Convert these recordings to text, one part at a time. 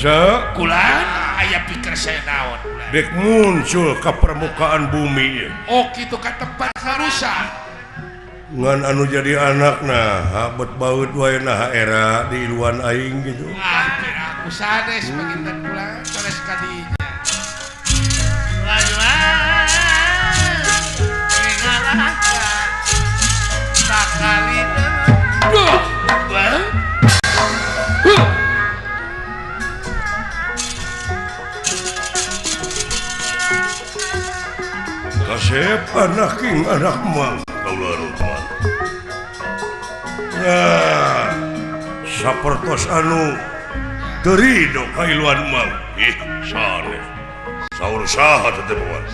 Sa Kulan aya pikir saya naon kulan. Dek muncul ke permukaan bumi. Oh kitu ka tempat harusa. Ngan anu jadi anak nah bet baut wae nah era di iluan aing gitu. Ah, aku sanes panginten kulan sanes kadinya. Kasep anak king anak mang kaula rupa. Nah, sapertos anu teu rido kailuan mang. Ih, sanes. Saur saha teh teh paman?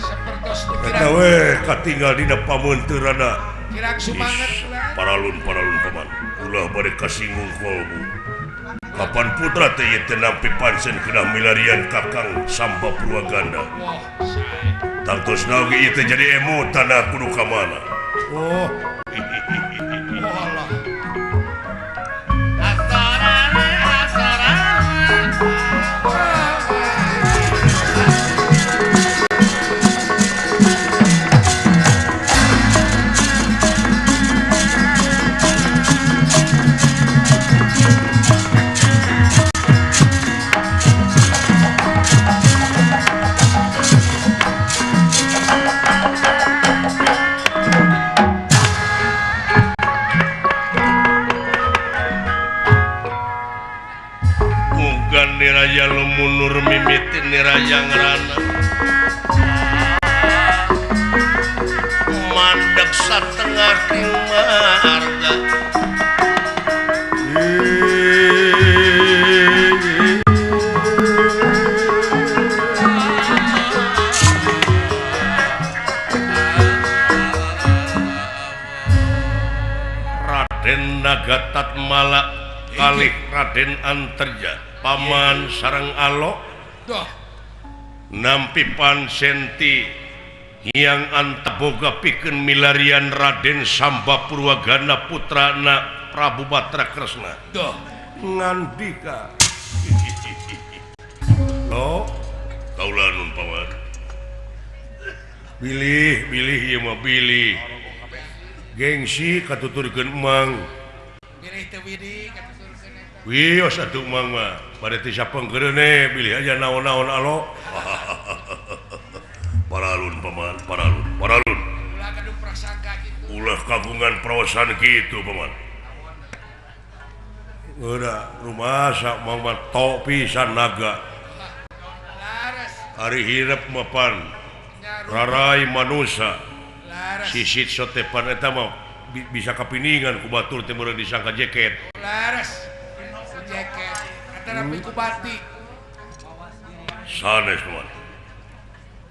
Eta we katinggal dina pameunteurana. Kirang sumanget kulan. Paralun-paralun paman. Ulah bade kasinggung kolbu. Kapan putra teh ieu teh nampi pansen kena milarian Kakang Samba Purwaganda. Wah, sae. Tangtosna oge ieu teh jadi emutan kudu ka mana. Oh. Allah. Niraja lumunur mimiti niraja ngrana mandek satengah marga Raden Nagatatmala kalih Raden Antarja Paman sareng Alok nampi pansenti Hyang Antaboga pikeun milarian Raden Samba Purwagana putrana Prabu Batra Kresna. Ngandika. Lo kaula nun paman. Bilih bilih ieu mah bilih. Gengsi katuturkeun emang. Bilih teu widi katuturkeun eta. Wios atuh mang mah bade teh sapengkereune bilih aja naon-naon alo. Paralun paman, paralun, paralun. Ulah gaduh prasangka kitu. Ulah kagungan prawasan kitu paman. Udah rumasa mang mah tok pisan naga. Laras. Ari hirep mah pan. Rarai manusa. Sisit sotepan eta mah bisa kapiningan ku batur teh meureun disangka jaket. Laras. Jaket antara piku batik. Sanes paman.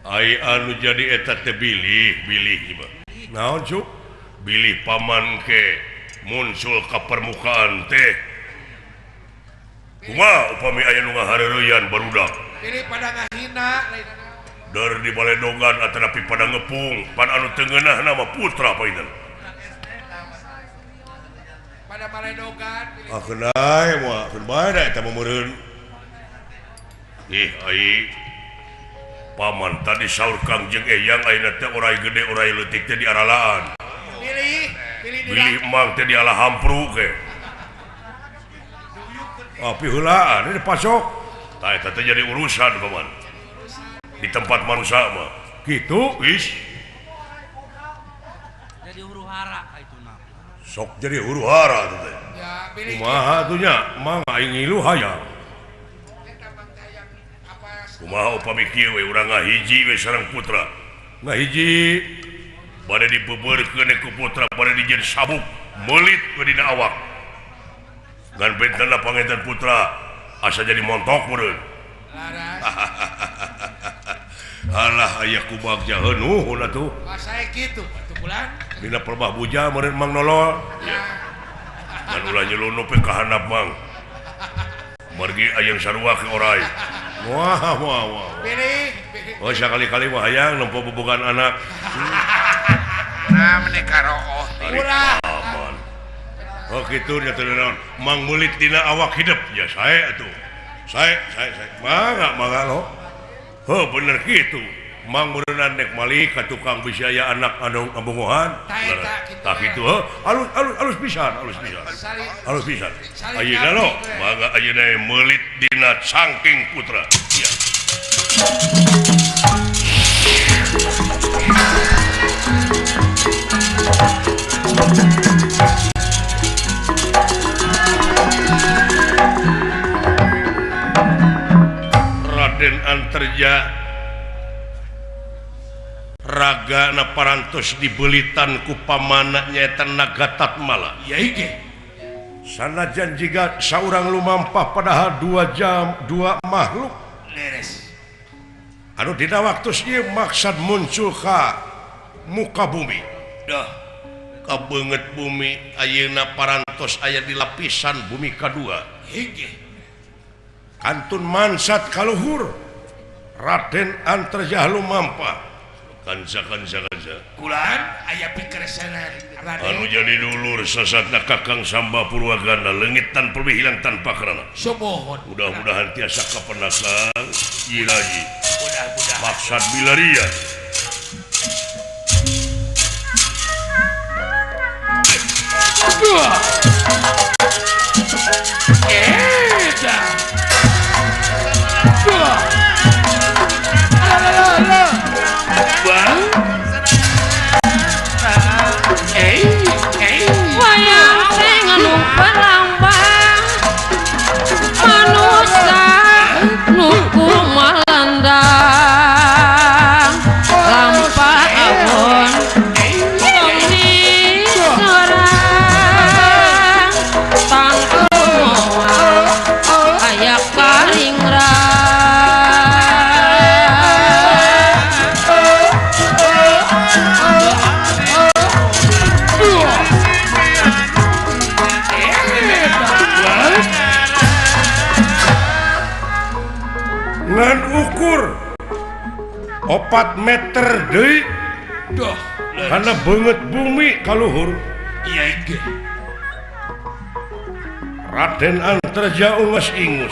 Ai anu jadi eta teh bilih, bilih mah. Naon cuk? Bilih paman ke muncul ka permukaan teh. Kumaha upami aya nu ngahareureyan barudak? Bilih pada ngahina lain naon. Dar di baledogan atanapi pada ngepung, pan anu teu ngeunahna mah putra painten. Pada baledogan bilih. Ah keun mah, keun bae da eta mah meureun. Ih ai paman tadi saur Kangjeng Eyang ayeuna teh orai gede orai leutik teh diaralaan. Bilih, bilih bilih emang teh diala hampru ke. Ah piheulaan ini pasok. Tah eta teh jadi urusan paman. Di tempat manusia mah. Kitu wis. Jadi huru hara itu mah. Sok jadi huru hara teh. Ya, bilih. Kumaha atuh nya? Mang aing ngilu hayang. Kumaha upami kieu we urang ngahiji we sareng putra. Ngahiji bade dibebeurkeun ku putra bade dijieun sabuk meulit we dina awak. Ngan bentenna panginten putra asa jadi montok meureun. Laras. Alah aya ku bagja heunuhun atuh. Sae kitu atuh bulan. Dina perbah buja meureun Mang Nolol. Ya. Ngan ulah nyelundup ka handap Mang. Margi aya sarua ke orai. Wah wah wah. Pilih, pilih. Oh sakali-kali mah hayang nempo bobogan anak. Nah meuni karooh. Ulah. Oh kitu nya teu naon. Mang meulit dina awak hidup ya sae atuh. Saya mangga mangga lo. Heuh bener kitu. Mang meureunna nek malik ka tukang bisi aya anak anu ngabongohan. Tah kitu heuh. Alus alus alus pisan, alus pisan. Alus pisan. Ayeuna lo, mangga ayeuna meulit dina cangking putra. Iya. Raden Antarja raga na parantos dibelitan ku pamana nyaeta Naga Tatmala. Ya iki. Sanajan jiga saurang lumampah padahal 2 jam 2 makhluk. Leres. Anu dina waktu ieu maksad muncul ka muka bumi. Dah. Kabeungeut bumi ayeuna parantos aya di lapisan bumi kadua. Hiji. Kantun mansat kaluhur Raden Antarja lumampah. Kanca kanca kanca. Kulan aya pikeresanan Raden. Anu jadi dulur sasatna Kakang Samba Purwagana leungit tanpa hilang tanpa karana. Sumuhun. Mudah-mudahan tiasa kapendakan Iraji. Mudah-mudahan. Maksad bilaria. Eta. Dua. Ala ala. Bang. Wayang sing anu palambang manusa nu kumalandang lampah awon wong nisorang tangtu moal aya karingrang. Ngan ukur 4 meter deui. Duh, karena beungeut bumi kaluhur. Iya iki. Raden Antarja ungas ingus.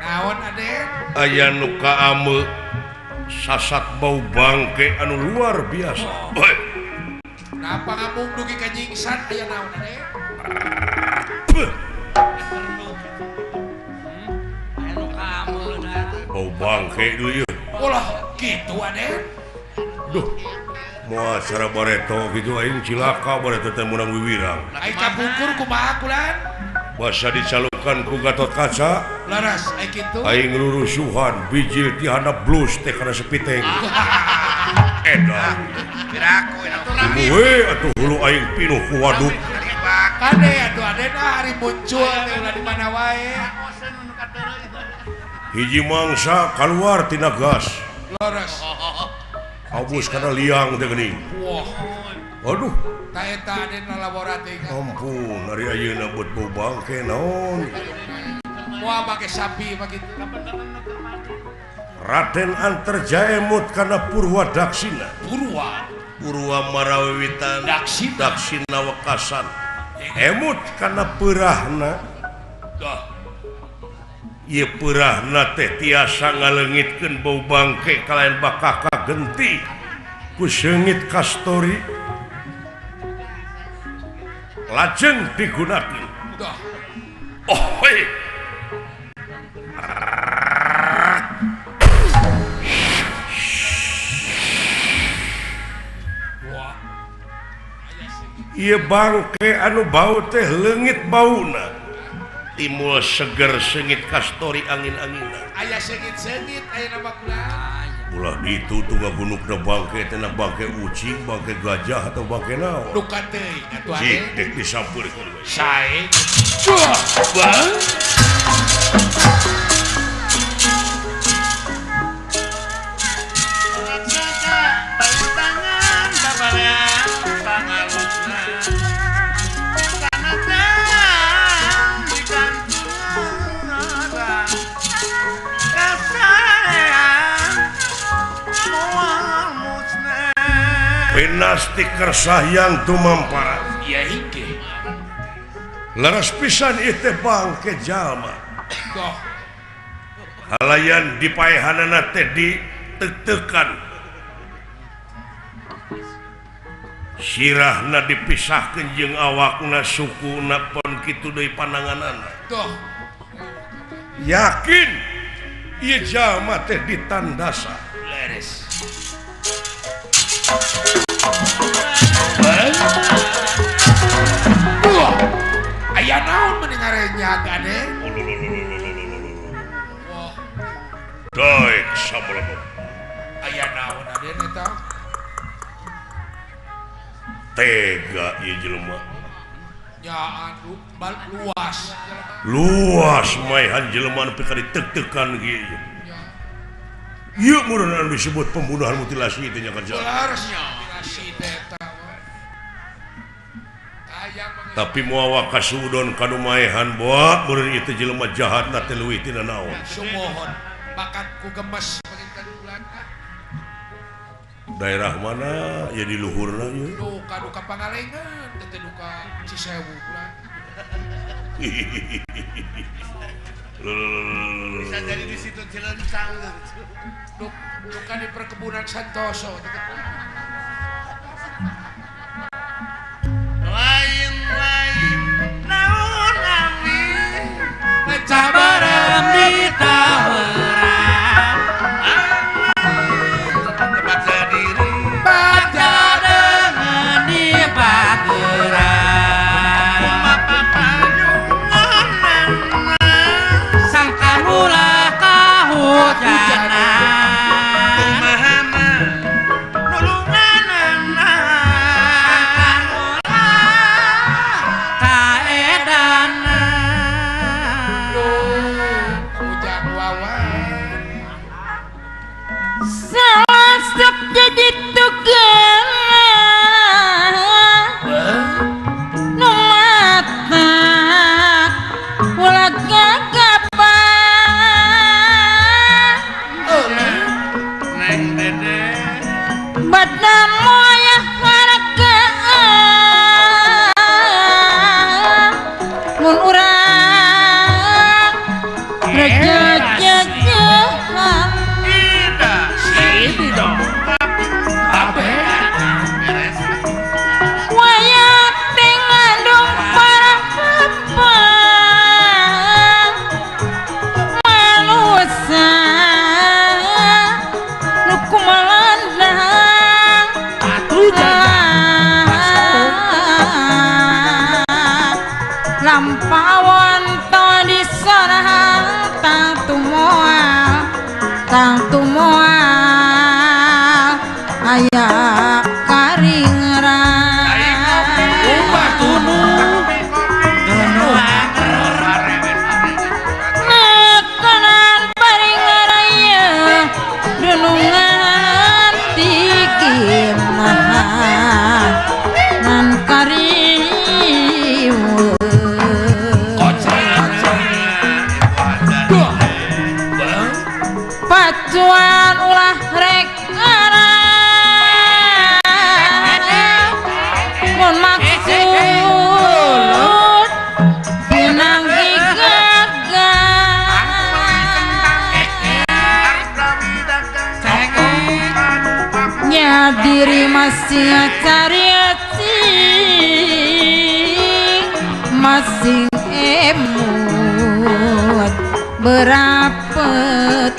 Naon Aden? Aya nu kaame sasat bau bangke anu luar biasa. Oh. Hoi. Napa ngambung dugi ka nyingsan aya naon Aden? Beuh. Bau bangke deui ieu. Ulah kitu Aden. Duh. Moal cara bareto kitu aing cilaka bareto teh meunang wiwirang. Ai kapungkur kumaha kulan? Basa dicalukan ku Gatot Kaca. Laras ai kitu. Aing lurusuhan bijil ti handap blus teh kana sepiteng. Edan. Piraku we atuh hulu aing pinuh ku waduk. Kade atuh Aden ari muncul teh ulah di mana wae. Hiji mangsa kaluar tina gas. Leres. Abus kana liang teh geuning. Wah. Aduh. Ta eta Aden lalabora teh. Ampun, ari ayeuna beut bau bangke naon. Moal make sapi mah kitu. Raden Antarja emut kana Purwa Daksina. Purwa. Purwa Marawiwitan Daksina. Daksina wekasan. Emut kana peurahna. Dah. Ieu peurahna teh tiasa ngaleungitkeun bau bangke kalayan bakaka genti ku seungit kastori lajeng digunakeun. Oh hei. Ieu bangke anu bau teh leungit bauna. Timul seger sengit kastori angin-anginan. Aya sengit-sengit aya nama kula. Ulah ditu tuh ngagunukna bangke teh na bangke ucing, bangke gajah atau bangke naon. Duka teuing atuh ade. Cik dek disampeurkeun we. Sae. Bang. Pinasti kersahyang tumampara. Iya hingge. Leres pisan ieu teh bangke jalma. Halayan dipaehanana teh ditek-tekan. Sirahna dipisahkeun jeung awakna sukuna pon kitu deui pananganana. Yakin ieu jalma teh ditandasa. Leres. Aya naon mending ngarenya gade? Wah. Daek sabalebet. Aya naon aden eta? Tega ieu jelema. Ya aduh, luas. Luas maehan jelema nepi ka ditek-tekan kieu. Ieu meureun anu disebut pembunuhan mutilasi teh nya kan. Mutilasi teh eta. Tapi moal kasudon kanu maehan boa meureun ieu teh jelema jahat na teh leuwih tina naon. Sumuhun bakat ku gemes panginten bulan. Daerah mana ya di luhurna ieu? Duka duka Pangalengan teh duka Cisewu bulan. Bisa jadi di situ Cilencang. Duka di perkebunan Santoso. Lain-lain naon ami cabarem di taweran tempat diri baca dengan di bageran sangka ulah kahujanan kumahana nulunganana kaedana Ujang wawan Salasep jadi tukang nu mata ulah gagapan Neng Dede badan moyah harakaan mun urang rejejejehan Ida ini dong beres wayah teh ngandung para hempang manusia nu kumalandang atuh jajan lampawan to disorang tang tumoal aya karingrang ubah tunu nekanan paringraya dunungan tikimah nan kariweuh pacuan ulah rek ngarang mun maksud pinanggi gagal nya diri masing cari masing emut berapet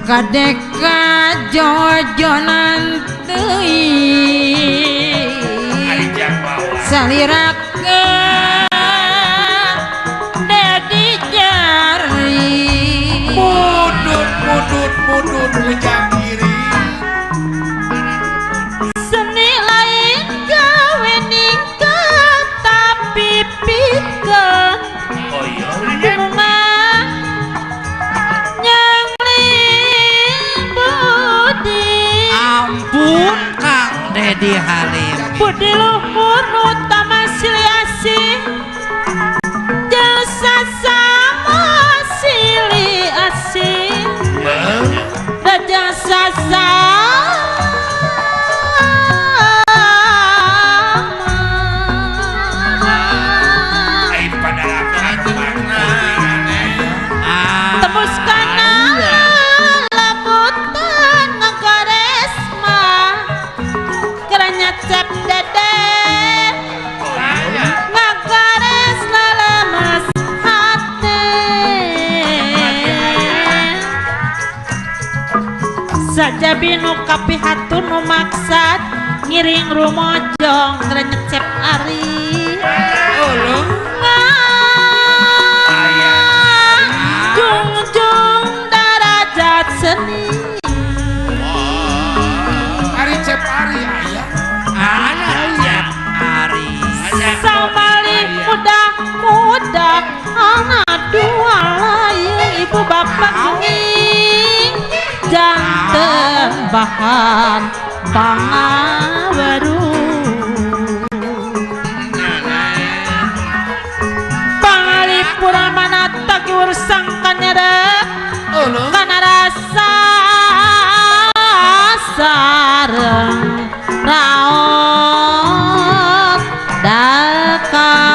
kadeka jojonan teuing salirakeun dedi jari mudun mudun mudun ujang kiri seni lain gawe ningkat tapi pikeun Oh iya. Rumah nyang budi ampun Kang Dedi Halim budi luhur utama silih asih jasa sama silih asih jasa sama Kajabi nu kapihatun nu maksad ngiring rumojong grenyet Cep Ari. Jungjung darajat seni. Ari Cep Ari aya. Aya Ari. Samali muda-muda anak dua lain ibu bapak kuning janten bahan pangaweru. Pangalipura manata kiwur sangkanyerek kana rasa sareng raot dakakupina.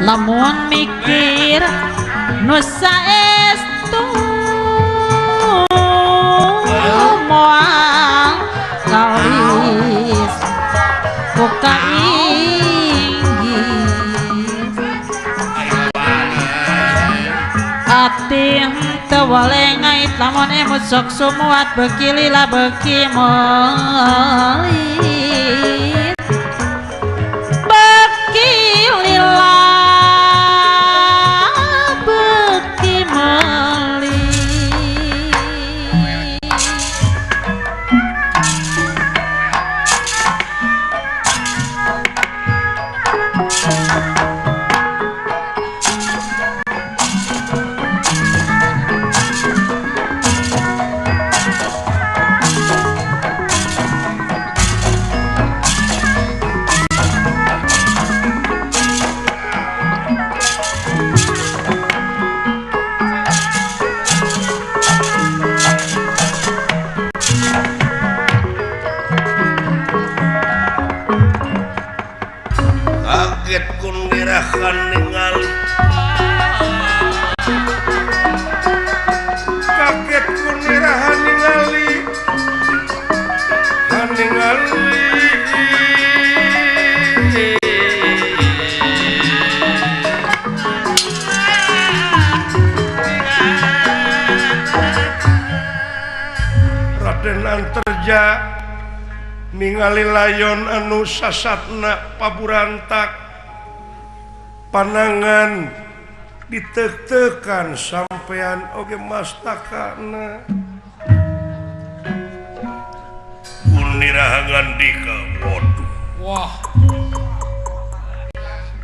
Lamun mikir nu saestu moal kalis ku kainggis ati henteu walengait lamun emut sok sumuat beuki lila beuki meulit beuki lila beuki meuli. Kaget kun ningali, kaget kun nirahan ningali, ningali. Raden Anterja ningali layon anu sasatna paburantak panangan ditek-tekan sampean oge mastakana kunirahangan dika waduh. Wah,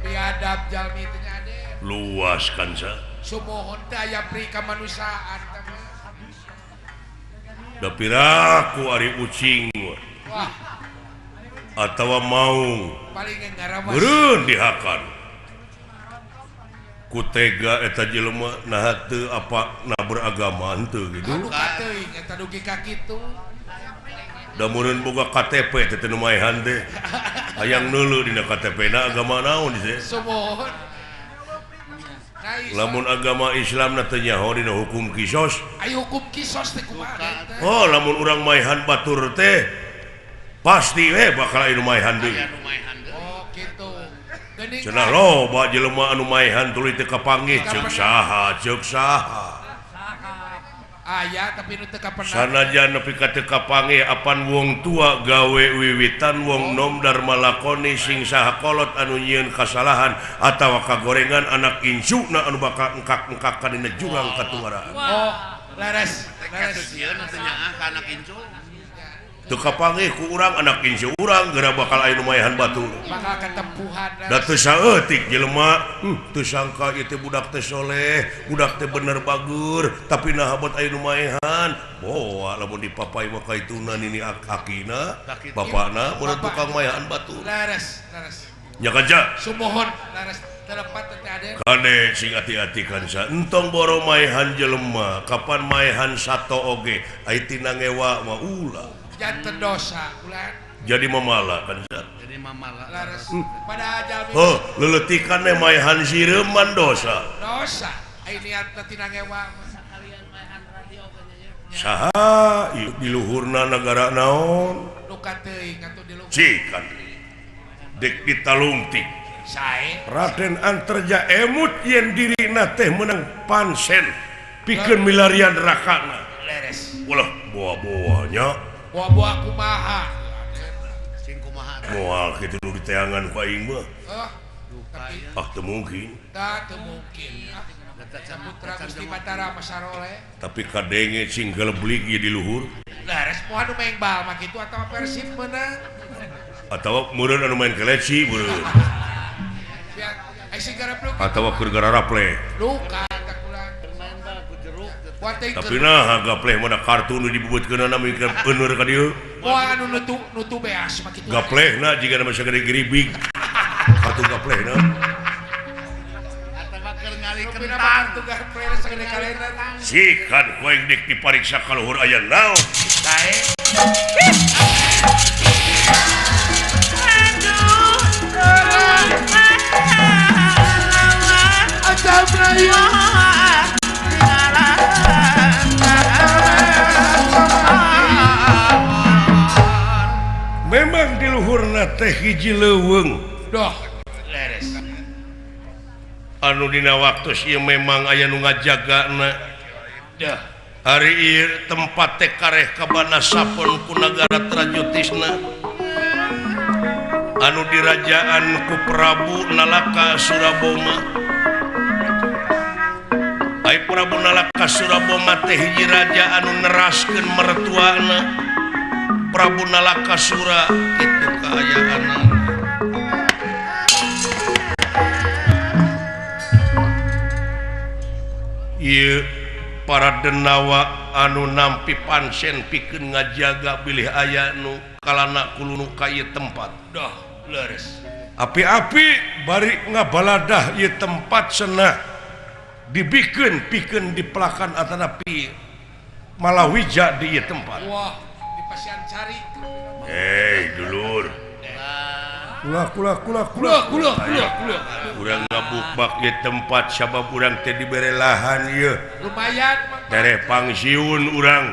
biadab jalmi teh nya Aden. Luas kan sa sumuhun teh aya pri kamanusiaan teh mah. Da piraku ari ucing. Wah. Atawa maung paling ngarawas meureun dihakan ku tega eta jelema naha teu apa na beragama henteu gitu. Aduh kateuing eta dugi ka kitu. Da meureun boga KTP teh teu maehan teh. Hayang neuleuh dina KTP na agama naon teh. Sumuhun. Lamun agama Islam na teu nyaho dina hukum kisos. Ai hukum kisos teh kumaha teh? Oh, lamun urang maehan batur teh pasti we bakal aya nu maehan deui. Oh, kitu. Geuning cenah loba jelema anu maehan tuluy teu kapanggih ceuk saha, ceuk saha. Aya tapi nu teu kapenang. Sanajan nepi ka teu kapanggih apan wong tua gawe wiwitan wong nom darma lakoni sing saha kolot anu nyieun kasalahan atawa kagorengan anak incuna anu bakal engkak-engkakan dina jurang katungaraan. Oh, leres, leres. Sieun teu nyaah ka anak incu. Teu kapanggih ku urang anak incu urang geura bakal aya nu maehan batur. Bakal ketempuhan. Da teu saeutik jelema, teu sangka ieu teh budak teh soleh, budak teh bener bager, tapi naha buat aya nu maehan. Boa lamun dipapai mah kaituna nini akina, bapana mun tukang maehan batur. Leres, leres. Nya kaja. Sumuhun, leres. Telepat teh Aden. Kade sing hati-hati kansa. Entong boro maehan jelema, kapan maehan sato oge, ai tina ngewa mah ulah. Janten dosa ulah. Jadi mamala kan sa. Jadi mamala. Leres. Pada jalmi. Oh, leuletikan teh maehan sireman dosa. Dosa. Ai niatna tina ngewa mah. Sakalian maehan radio ge nya. Saha ieu di luhurna nagara naon? Duka teuing atuh di luhur. Cikan. Dek ditalungtik. Sae. Raden Antarja emut yen dirina teh menang pansen pikeun milarian rakana. Leres. Ulah boa-boanya. Boa-boa kumaha? Sing kumaha? Moal kitu nu diteangan ku aing mah. Tapi Ah teu mungkin. Tah teu mungkin. Putra Gusti Batara Masarole. Tapi kadenge sing geleblig ieu di luhur. Leres moal nu main bal mah kitu atawa Persib meunang. Atawa meureun anu main keleci meureun. Ai sing garepluk. Atawa keur gararaple. Luka tah kula. Main bal ku jeruk. Tapi nah gapleh mana kartu nu dibubutkeunana mikir euneur ka dieu. Moal anu nutu beas mah kitu. Gaplehna jiga mah sagede geribig. Kartu gaplehna. Atawa keur ngali Rupina kentang. kartu gapleh sagede kalena. Sikan ku aing dik dipariksa ka luhur aya naon. Sae. Memang di luhurna teh hiji leuweung. Doh, leres. Anu dina waktu ieu memang aya nu ngajagana. Dah. Ari ieu tempat teh kareh kabana sapon ku nagara Trajutisna. Anu dirajaan ku Prabu Nalaka Suraboma. Ai Prabu Nalaka Suraboma teh hiji raja anu neraskeun mertuana. Prabu Nalaka Sura kitu kaayaanna. Ieu para denawa anu nampi pansen pikeun ngajaga bilih aya nu kalana kulunu ka ieu tempat. Doh, leres. Api-api bari ngabaladah ieu tempat cenah dibikeun pikeun dipelakan atanapi malawija di ieu tempat. Wah, di pasian cari. Hei, dulur. Kula kula kula kula Kula kula kula. Urang ngabukbak ieu tempat sabab urang teh dibere lahan ieu. Lumayan mang. Tereh pangsiun urang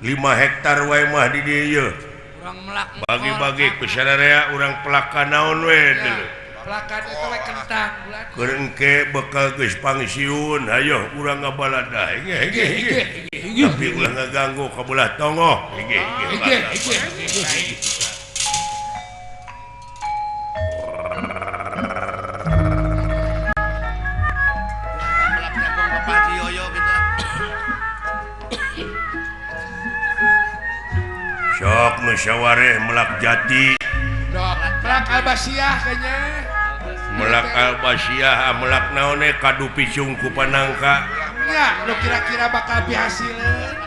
5 hektar wae mah di dieu ieu. Urang melak Bagi-bagi ku sararea urang pelakan naon we dulu. Pelakan eta we kentang bulan. Keur engke bekal geus pangsiun, hayoh urang ngabaladah. Hege hege hege. Tapi ulah ngaganggu ka belah tongoh. Hege hege. Hege hege hege. Melak jagung ke Pak Haji Yoyo gitu. Sok nu sawareh melak jati. Doh, melak albasiah kayaknya. Melak albasiah, melak naon e kadu picung ku panangka. Ya, nu kira-kira bakal pihasileun.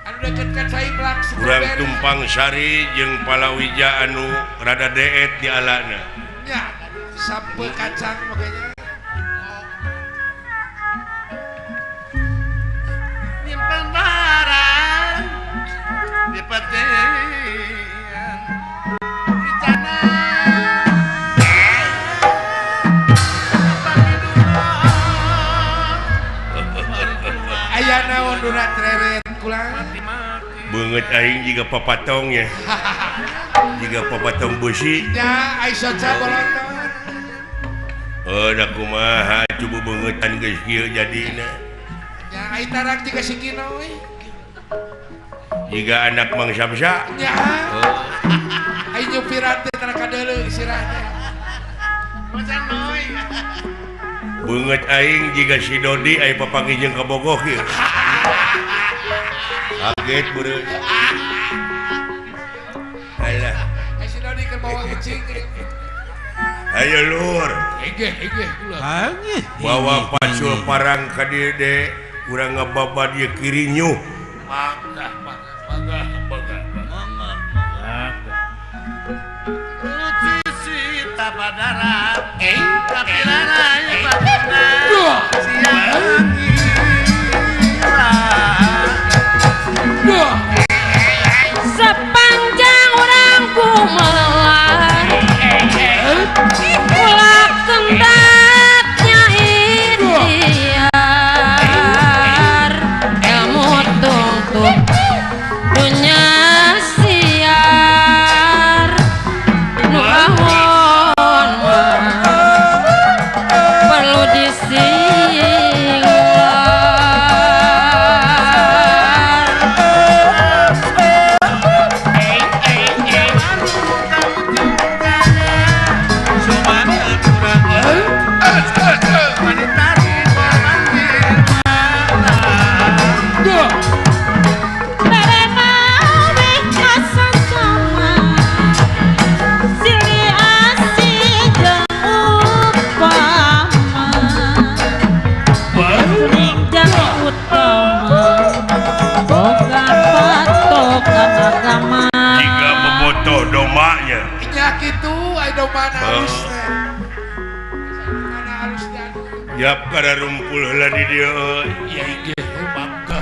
Anu deket ka cai melak Urang strawberry. tumpang sari jeung palawija anu rada deet di alana. Ya, sampe kacang makanya. Nyimpen barang di petian di tanah. Aya naon duna treret kula. Beungeut aing jiga papatong ya. Jiga papatong beusi. Ya, ai soca bolotot. Oh, da kumaha cubu beungeutan geus kieu jadina. Ya, ai tarak jiga si Kino we. Jiga anak Mang Samsa. Ya. Oh. Ai nyupiran teh tara kadeuleu sirah teh. Beungeut aing jiga si Dodi ai papanggih jeung kabogoh kieu. Kaget beureum. Alah. Ai si Dodi keur bawa ucing. Ayo lur. Hege hege kula. Bawa pacul parang ka dieu de. Urang ngababad ieu kirinyuh. Mangga mangga mangga mangga. Mangga. Lucita padarat, Eh, tapi raranya padana Duh. siang gila. Duh. Sepanjang orang ku melar ulah kendatnya ikhtiar ilmu tungtung dunya siar nu awon mana halus teh. Mana halus teh. Yap kada rumpul heula di dieu euy. Iya ge bangga.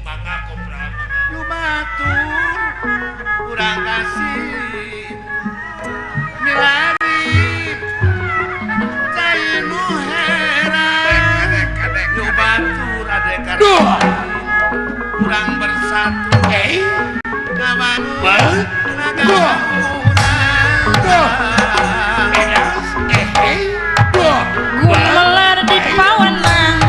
Mangga kopra. Lumatur urang kasih milari cai nu heran nu batur adekar urang bersatu ngabangun nagara gumelar di pawenang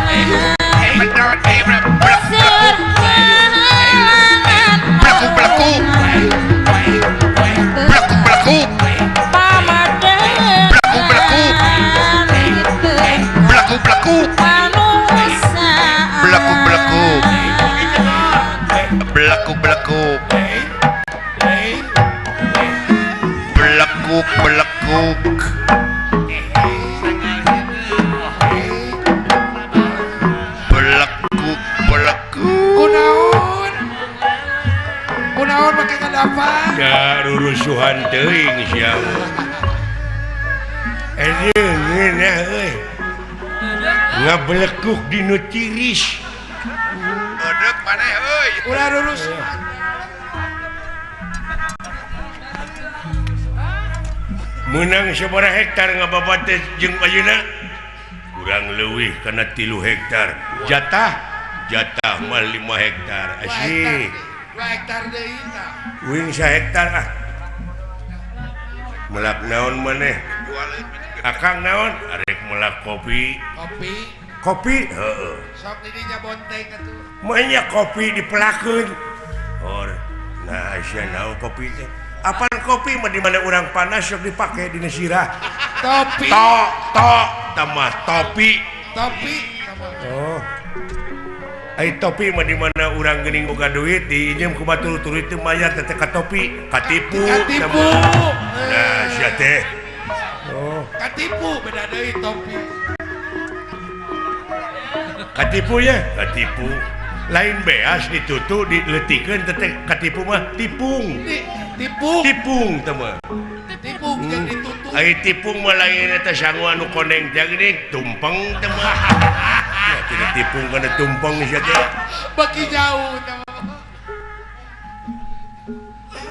Kunaon make kadapan? Ya rurusuhan teuing sia. Ngeunah euy. Ngablekuk dinu tiris. Eudek maneh euy. Ulah rurusuhan. Menang sabaraha hektar ngababat teh jeung ayeuna? Kurang leuwih kana 3 hektar. Jatah jatah mah 5 hektar. Asih. 2 hektar deui tah. Uing 1 hektar ah. Melak naon maneh? Akang naon? Arek melak kopi. Kopi. Kopi? Heeh. Sok di dinya bonteng atuh. Mah kopi dipelakeun. Or, nah sia naon kopi teh? Apaan kopi mah di mana urang panas sok dipake dina sirah. Topi. To, to, tambah topi. Topi. Oh. Ai topi mah di mana urang geuning boga duit diinjem ku batur tuluy teu mayar teh ka topi, katipu. Katipu. Nah, sia teh. Oh. Katipu beda deui topi. Katipu ya? Katipu. Lain beas ditutu dileutikeun teh katipu mah tipung. Tipung. Tipung teh mah. Tipung jeung ditutu. Ai tipung mah lain eta sangu anu koneng teh geuning tumpeng teh mah. Ya tidak tipung kana tumpeng sia teh. Baki jauh teh mah.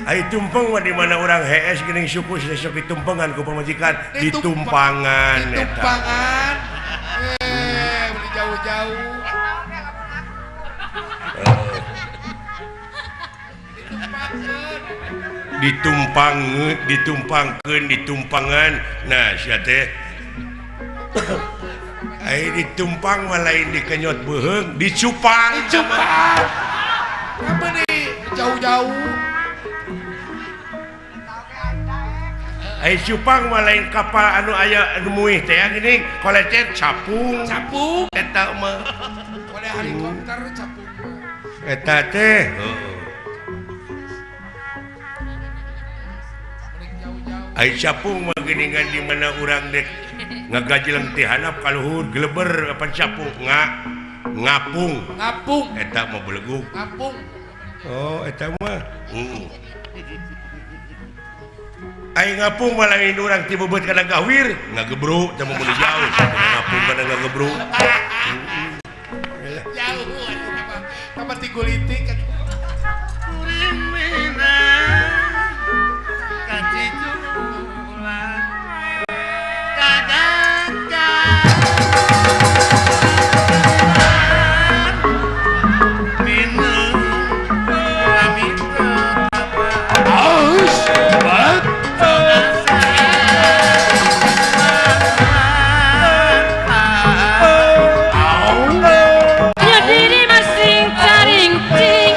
Ai tumpeng mah di mana urang hees geuning suku sok ditumpengan ku pamajikan, ditumpangan eta. Ditumpangan. Beli jauh-jauh. Ditumpang, ditumpangkeun, ditumpangan. Nah, sia teh. Ai ditumpang mah lain dikenyot beuheung, dicupang. Dicupang. Apa nih? Jauh-jauh. Ai cupang mah lain kapal anu aya anu muih teh geuning, kolecet capung. Capung. Eta mah. Oleh helikopter capung. Eta teh. Heeh. Ai capung mah geuningan di mana urang dek ngagajeleng ti handap ka luhur geleber apa capung ngapung. Ngapung. Eta mah belegug. Ngapung. Oh, eta mah. Heeh. Ai ngapung mah lain urang ti bebeut kana gawir, ngagebru teh mah meuli jauh. Ngapung kana ngagebru. Jauh atuh mah. Tambah ti gulitik atuh. Kuring meunang kaciculan kaganggan minum kami Aus bat. Nya diri masing caring cing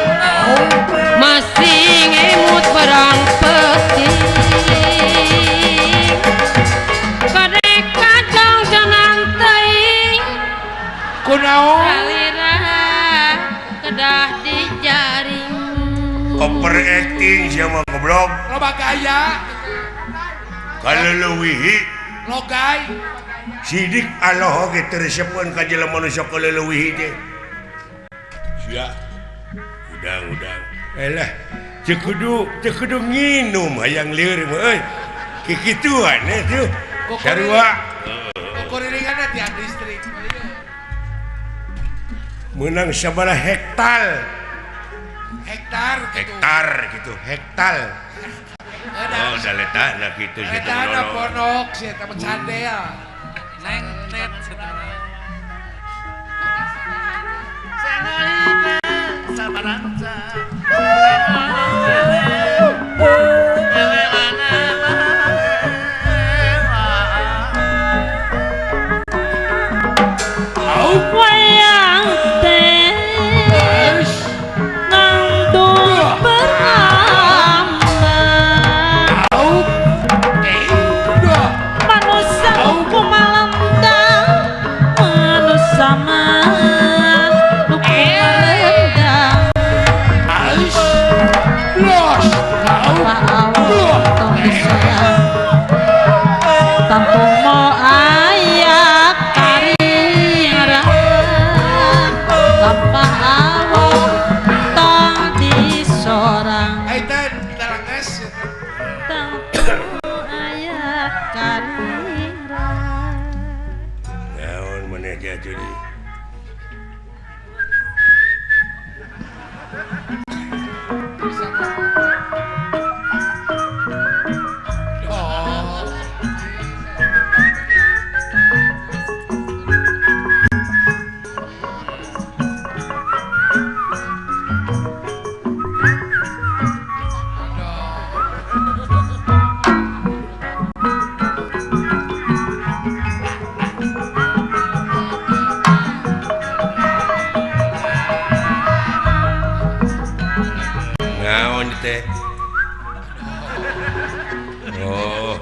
masing emut barang peti kadek kacang jangan teuing Kunaon? salira kedah dijaring. Overacting sia mah goblok. Loba gaya. Kaleulewihi Logai. sidik Allah oge teu resepeun ka jelema nu sok kaleulewihi teh. Sia. Udang-udang. Elah, teu kudu nginum hayang lieur mah euy. Kikituan tuh. Sarua. Kokoriringanna tiang listrik. Menang sabaraha hektar. Hektar gitu. Hektar gitu, hektar. Oh, da letahna kitu sia teh. Letahna ponok sia teh candel. Neng net wayang teh nandung berambang manusia kumalendang manusia mah nu kumalendang tampung mo aya karingrang lampah awong tong disorang tampung aya karingrang. Naon maneh teh atuh deui? Oh,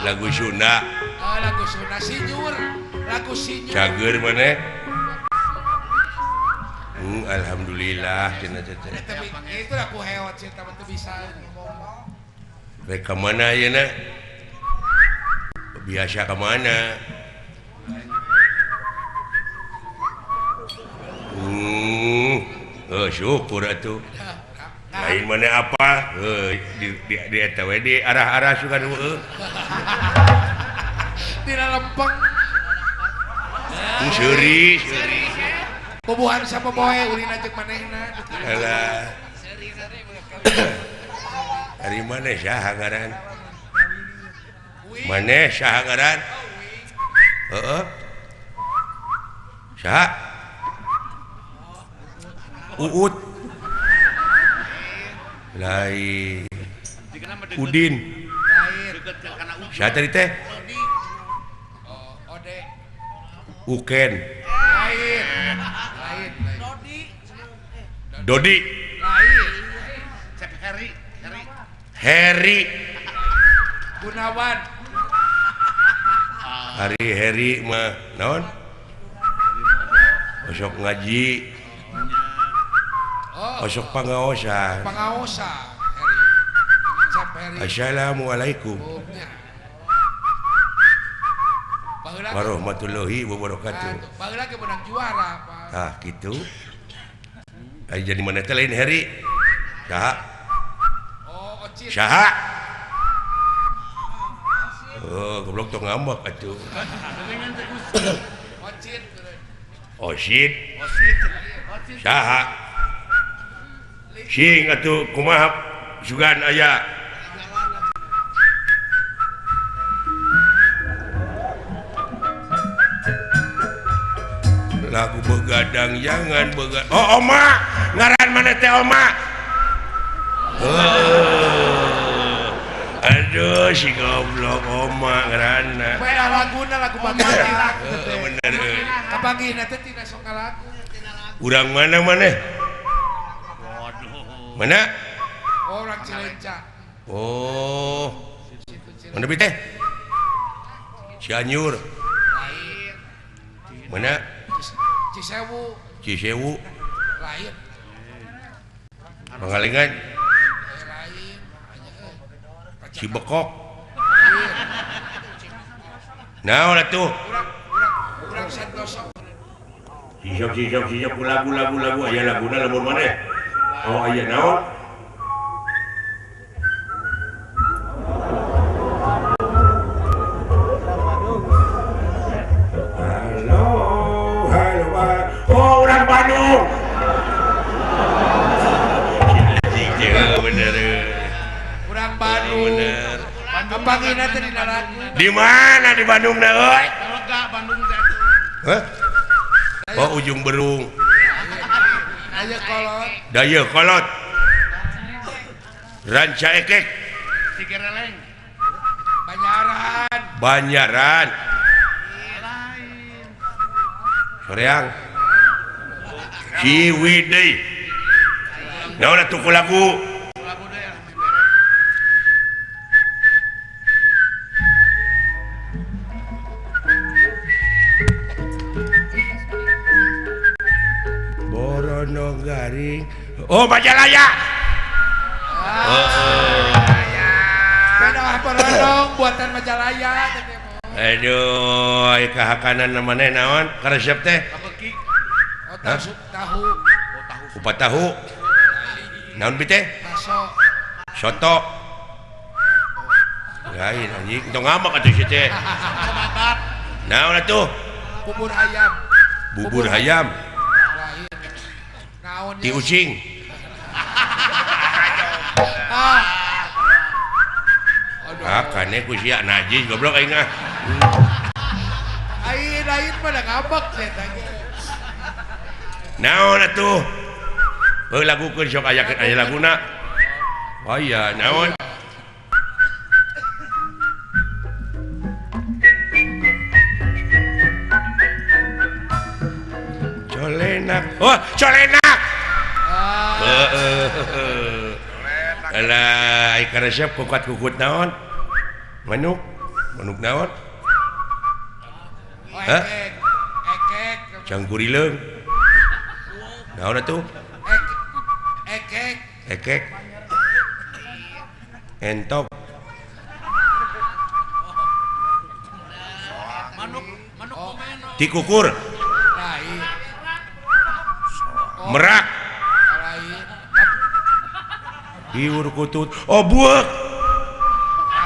lagu Sunda. Oh, lagu Sunda sinyur, lagu sinyur. Cager maneh? Alhamdulillah cenah teh. Itu lagu heot cenah teu bisa ngomong. Rek ka mana ayeuna? Biasa ka mana? Oh, syukur atuh. Lain mana apa? Di eta we di arah-arah suka heueuh. Dina lempeng. Seuri, seuri. Bobohan sapopoe ulina jeung manehna. Alah. Ari maneh saha ngaran? Maneh saha ngaran? Heeh. Saha? Uut. Lain Udin. Siapa tadi teh? Uken. Dodi. Heri Gunawan. Hari Heri mah naon? Osok ngaji. Osok pangaosan. Pangaosan. Heri. Assalamualaikum warahmatullahi wabarakatuh. Baheula ge menang juara, Pak. Tah kitu. Ai jadi mana teh lain Heri? Saha? Oh, Ocit. Saha? Oh, goblok tong ngambek atuh. Ocit. Osit. Saha? Sing atuh kumaha sugan aya. Lagu begadang jangan begadang. Oh, Oma, ngaran mana teh Oma? Oh. Aduh si goblok Oma ngaranna. Bae laguna lagu baganti lagu teh. Bener euy. Kapanggihna teh tina sok lagu. Urang mana maneh? Mana? Oh, orang Cilenca. Oh. Mana bi teh? Cianjur. Lain. Mana? Cisewu. Cisewu. Lain. Pangalengan. Lain. Cibekok. Naon atuh? Urang Santoso. Sisok lagu aya laguna lamun maneh. Oh aya naon? Halo, halo. Oh, urang Bandung. Bener. Urang Bandung. Bener. Kapanggihna teh dina lagu. Di mana di Bandung na euy? Bandung teh atuh. Hah? Oh, Ujung Berung. Daya kolot. Daya kolot. Ranca Ekek. Cigereleng. Banyaran. Banyaran. Lain. Soreang. Ciwidey. Naon atuh ku lagu? Lagu deui lah bere. Borono garing. Oh, Majalaya. Oh. Sepeda Boronong buatan Majalaya. Aduh, ai kahakanan maneh naon? Karesep teh? Oh, tahu, tahu. Kupat tahu. Naon bi teh? Baso. Soto. Lain anjing, tong ngambek atuh si teh. Naon atuh? Bubur ayam. Bubur ayam. Lain. Naon Ti ucing. Ah. Ah, kane ku sia najis goblok aing ah. Aing lain mah da ngambek sia teh. Naon atuh? Heuh lagukeun sok aya aya laguna. Oh iya, naon? Colenak. Oh, colenak. Heeh. Alah, ai karesep kukat-kukut naon? Manuk. Manuk naon? Oh, Hah? ekek. Ekek. Cangkurileung. Naon atuh? Ekek. Ekek. Entok. Manuk, manuk komeno. Tikukur. Lain. Merak. Lain. Diur kutut. Oh, buek.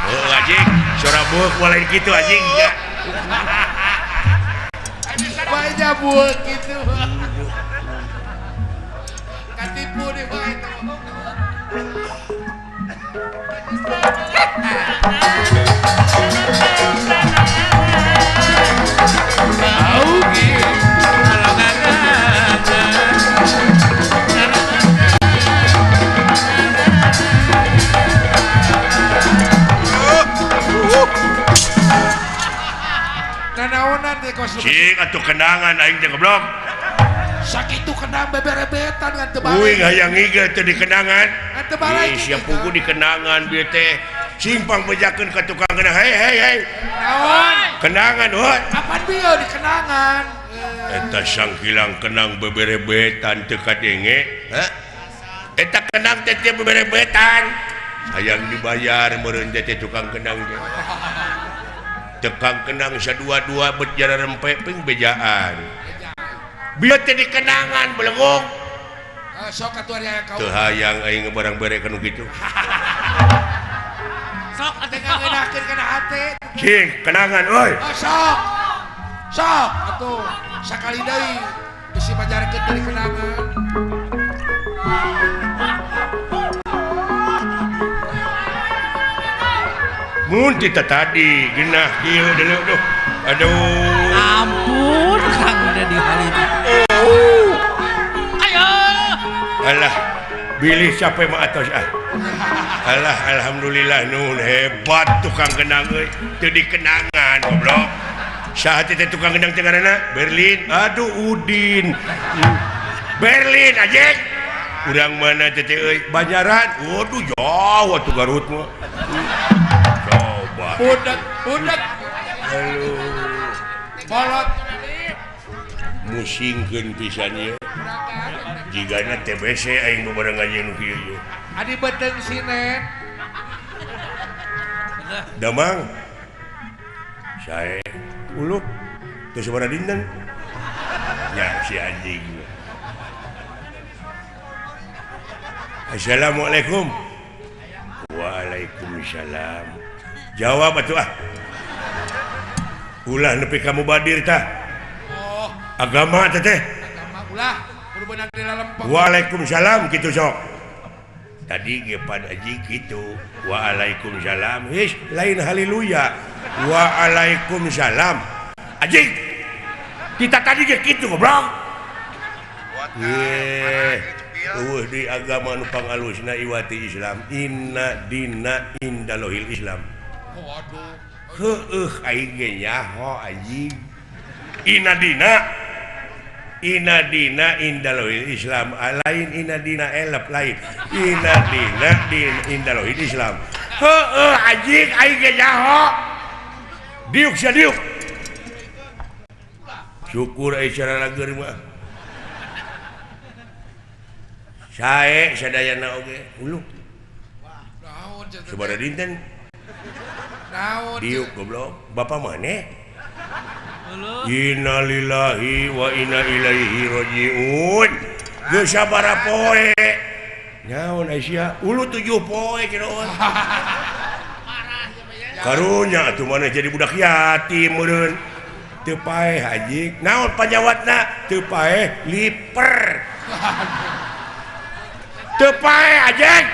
Oh, anjing, suara buek mulai gitu anjing. Ya. Banyak buek gitu. Katipu deh bang itu. Nanaonan teh kos. Cing atuh kenangan aing teh goblok. Sakitu kenang beberebetan ngan teu balik. Uing hayang iga teu dikenangan. Ngan teu balik. Ih, sia pugu dikenangan bieu teh. Sing pangbejakeun ka tukang kenang. Hei hei hei. Naon? Kenangan heuh. Kapan bieu dikenangan? Eta sangkilang kenang beberebetan teu kadenge. Hah? Eta kenang teh teu beberebetan. Hayang dibayar meureun teh tukang kenang teh. Tukang kenang sadua-dua bet jara rempe ping bejaan. Bieu teh dikenangan belegong. Sok atuh ari aya kau. Teu hayang aing barang bere kanu kitu. Sok atuh ngeunahkeun kana hate. Cing, kenangan euy. Oh, sok. Sok atuh sakali deui bisi majarkeun dari kenangan. Mun ti tadi geunah kieu deuleu duh. Aduh. Ampun Kang udah di Halim. Ayo. Alah, bilih capek mah atos ah. Alah, alhamdulillah nun hebat tukang kenang euy. Teu dikenangan goblok. Saha teh tukang kendang teh ngaranna? Berlin. Aduh Udin. Berlin anjing. Urang mana teh euy? Banjaran. Waduh jauh atuh Garut mah. Coba. Budak, budak. Aduh. Bolot. Musingkeun pisan ieu. Jigana TBC aing bebarengan jeung nu kieu ieu. Adi beuteung sinen. Damang. Sae uluk teu sabaraha dinten. Ya si anjing. Assalamualaikum. Waalaikumsalam. Jawab atuh ah. Ulah nepi ka mubadir tah. Oh. Agama teh teh. Agama ulah kudu beunang di lalempeng. Waalaikumsalam kitu sok. Tadi ge pan aji kitu. Waalaikumsalam. His lain haleluya. Waalaikumsalam. Aji. Kita tadi ge kitu goblok. Ye. Eueuh di agama nu pangalusna iwati Islam. Inna dina indalohil Islam. Waduh. Heueuh aing ge nyaho anjing. Inna dina Inna dina indalohil Islam. Lain inna dina elep lain. Inna dina din indalohil Islam. Heueuh anjing aing ge nyaho. Diuk sia diuk. Syukur ai cara lager mah. Sae sadayana oge hulu. Naon Sabaraha dinten? Naon? Diuk goblok. Bapak maneh? Innalillahi wa inna ilaihi rajiun. Geus sabaraha poe? Naon Aisyah? Ulu 7 poe cenah. Karunya atuh maneh jadi budak yatim meureun. Teu paeh haji. Naon panyawatna? Teu paeh liper. Teu paeh anjing.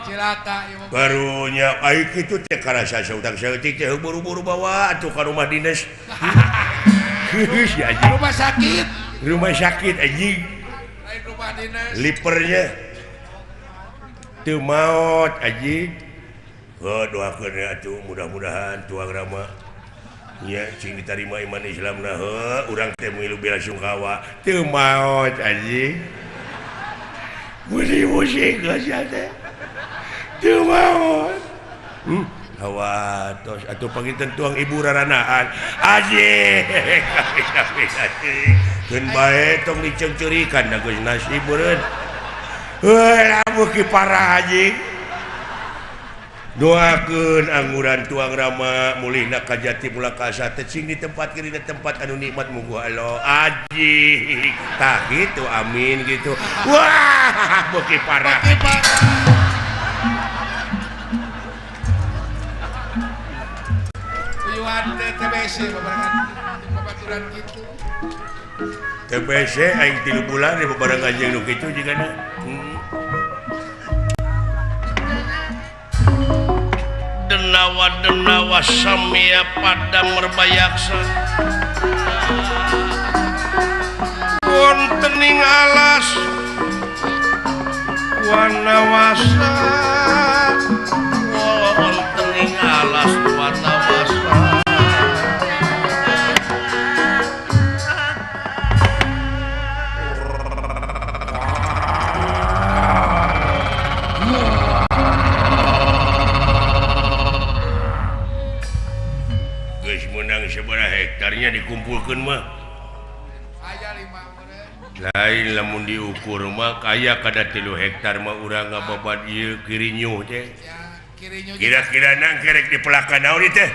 Cilaka ieu mah. Karunya ai kitu teh karasa sautang saeutik teh buru-buru bawa atuh ka rumah dinas. Si anjing. Rumah sakit. Rumah sakit anjing. Lain rumah dinas. Lipernya teu maot anjing. Heuh doakeun atuh mudah-mudahan tuang rama nya cing ditarima iman Islamna heuh urang teh milu bela sungkawa teu maot anjing. Musing-musing geus teh. Teu maot. Hawa tos atuh panginten tuang ibu raranaan. Anjing. Keun bae tong diceungceurikan da geus nasib meureun. Heuh lamun ki parah anjing. Doakeun angguran tuang rama mulihna ka jati mula ka asa teh cing ditempatkeun dina tempat anu nikmat mugu Allah. Anjing. Tah kitu amin gitu. Wah, beuki parah. Beuki parah. Uyuhan teh TBC babarengan babaturan kitu. TBC aing 3 bulan babarengan jeung nu kitu jigana. Denawa denawa samia pada merbayaksa wontening alas wanawasa wontening alas wanawasa. Seberapa hektarnya dikumpulkan mah lain lamun diukur mah kaya kada 3 hektar mah urang ngababat ieu kirinyuh teh. Kira-kira nang kerek dipelakan naon ieu teh?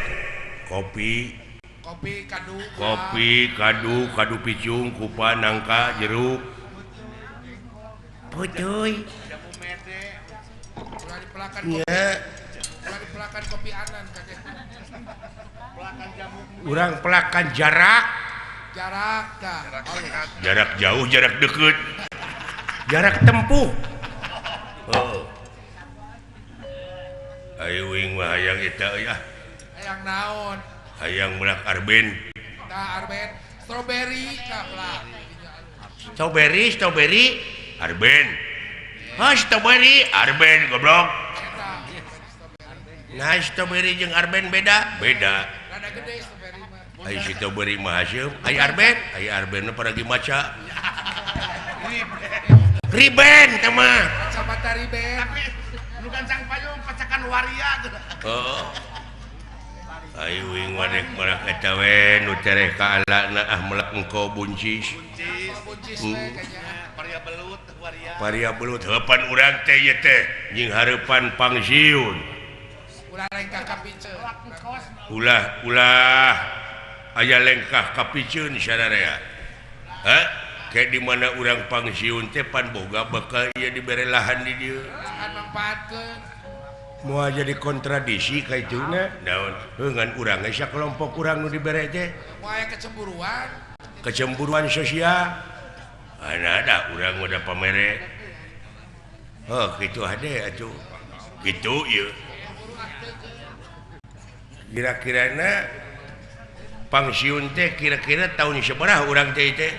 Kopi. Kopi kadu. Kopi kadu, kadu picung, kupa, nangka, jeruk. Putuy. Ulah dipelakan kopi. Ulah dipelakan kopi anan kakek. Urang pelakan jarak. Jarak tah. Jarak jauh, jarak deket. Jarak tempuh. Oh. Ayo wing mah hayang eta euy ah. Hayang naon? Hayang melak arben. Tah arben, strawberry tah pelak. Strawberry, strawberry, arben. Hah, strawberry, arben goblok. Nah, strawberry jeung arben beda? Beda. Rada gede strawberry mah. Ai strawberry mah haseum, ai arben, ai arben mah paragi maca. Riben teh mah. Kacamata riben. Tapi nu gancang payung pacakan waria. Heeh. Ai wing wadek melak eta we nu tereh ka alana ah melak engko buncis. Buncis we kayaknya. Paria belut waria. Paria belut heupan urang teh ieu teh jeung hareupan pangsiun. Ulah lengkah kapiceun. Ulah ulah aya lengkah kapiceun sararea. Hah? Engke di mana urang pangsiun teh pan boga bakal ieu dibere lahan di dieu. Lahan mangpaatkeun. Moal jadi kontradisi ka ituna. Naon? Heuh ngan urang ge sakelompok urang nu dibere teh. Moal aya kecemburuan. Kecemburuan sosial. Ana da urang udah pamere. Heuh kitu hade atuh. Kitu ieu. Kira-kirana pangsiun teh kira-kira tahun sabaraha urang teh teh?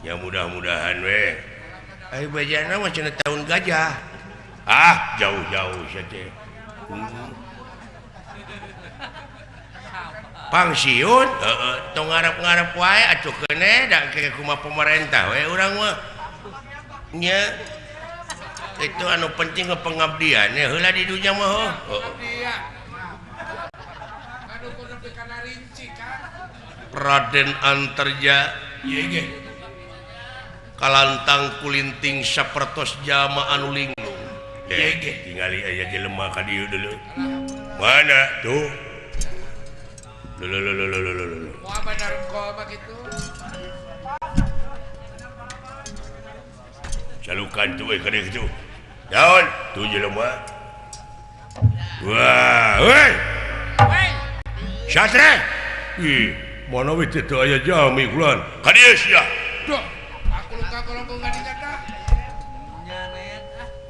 Ya mudah-mudahan we. Ai bejana mah cenah tahun gajah. Ah, jauh-jauh sia teh. Pangsiun heeh tong ngarep-ngarep wae atuh keuneh da engke kumaha pemerintah we urang mah. Nya itu anu penting ke pengabdian ya heula di dunya mah heuh. Raden Antarja kalantang kulinting sapertos jama anu linglung. Tingali aya jelema ka dieu dulu. Mana tuh? Lho lho lho lho lho lho. Moal bener kol mah kitu. Calukan tuh we ka dieu kitu. Daun tuh jelema. Wah, woi. Satre. Ih, mana we teh teu aya jami kulan. Ka dieu sia. Duh, aku luka golonggongan dinya tah.